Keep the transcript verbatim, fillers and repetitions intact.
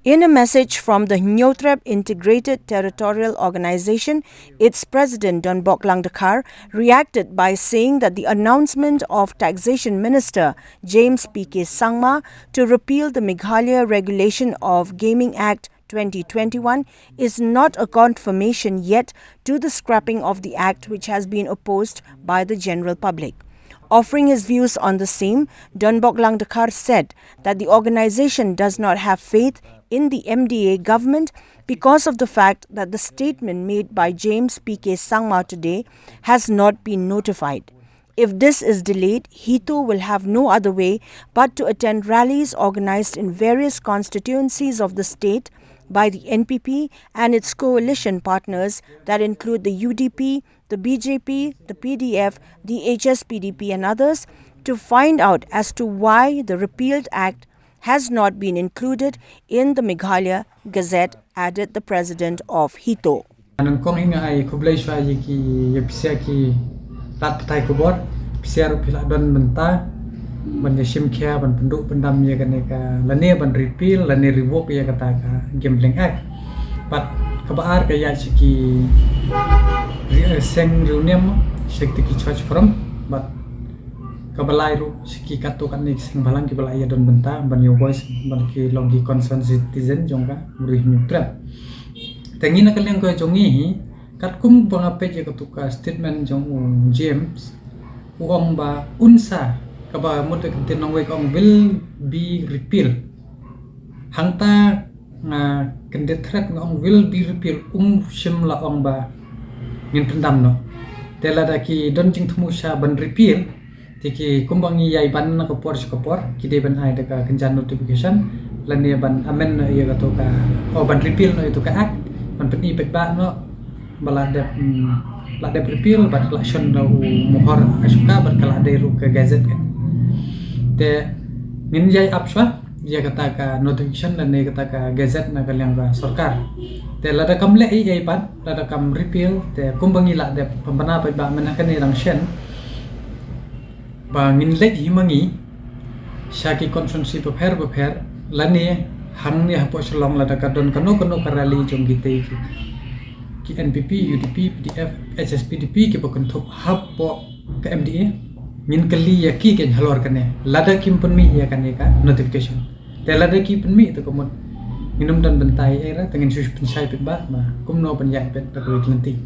In a message from the Hynñiewtrep Integrated Territorial Organization, its president Donbok Langdkhar reacted by saying that the announcement of Taxation Minister James P K Sangma to repeal the Meghalaya Regulation of Gaming Act twenty twenty-one is not a confirmation yet to the scrapping of the act, which has been opposed by the general public. Offering his views on the same, Donbok Langdkhar said that the organization does not have faith in the M D A government because of the fact that the statement made by James P K Sangma today has not been notified. If this is delayed, HITO will have no other way but to attend rallies organized in various constituencies of the state by the N P P and its coalition partners that include the U D P, the B J P, the P D F, the H S P D P, and others to find out as to why the repealed act has not been included in the Meghalaya Gazette, added the president of HITO. Nangkong hi nga ai khublei shwa ïa ki, ïa phi sa ki lad pathai khubor, phi sa ruh phi la don bynta ban ïa shim khia, ban pynduh pyndam ïa kane ka, lane ban repeal lane revoke ïa kata ka Gambling Act. Bad kaba ar ka ïaid sha ki ri-, eh, seng riewniam, sha ki, ki church forum, bad kaba lai ruh sha ki katto katne ki seng bhalang kiba la ïa don bynta ban ïa voice, ban ki long ki concerned citizen jong ka Ri Hynñiewtrep. Te ngi na ka liang ka jong ngi hi, katkum ba nga peit ïa katu ka statement jong u James, u ong ba un sa, kaba mut ka ktien nongwei ka ong will be repeal. Hangta nga kyndit thret nga ong will be repeal, um shym la ong ba ngin pyndam noh. Te lada ki don jingthmu sha ban repeal, te ki kumba ngi ïai ban na ka por sha ka por, ki dei ban ai da ka kynja notification, lane ban amend noh ïa katu ka, oh, ban repeal noh ïa katu ka act, ban pyni paidbah noh ba la dep, hmm, la dep repeal bad la shon da u mohor Ashoka bad ka la dei ruh ka gazette ka. Te ngin ïai ap shwa ïa kata ka notification lane kata ka gazette na ka liang ka sorkar. Te lada kam leh ei ei pat, lada kam repeal, te kumba ngi la dep pynbna paidbah mynta kane dang shen ba ngin leit hi ma ngi sha ki constituency bapher bapher, lane hangne hapoh Shillong lada ka don kano kano ka rally jong kitei ki, ki N P P, U D P, P D F, H S P D P kiba kynthup hapoh ka M D A, ngin kylli ïa ki kein halor kane lada kim pynmih ïa kane ka notification. Te lada ki pynmih te ka mut ngin ym don bynta ei ei re, te ngin shu pynshai paidbah ba kumno ban ïaid beit da kawei ka lynti.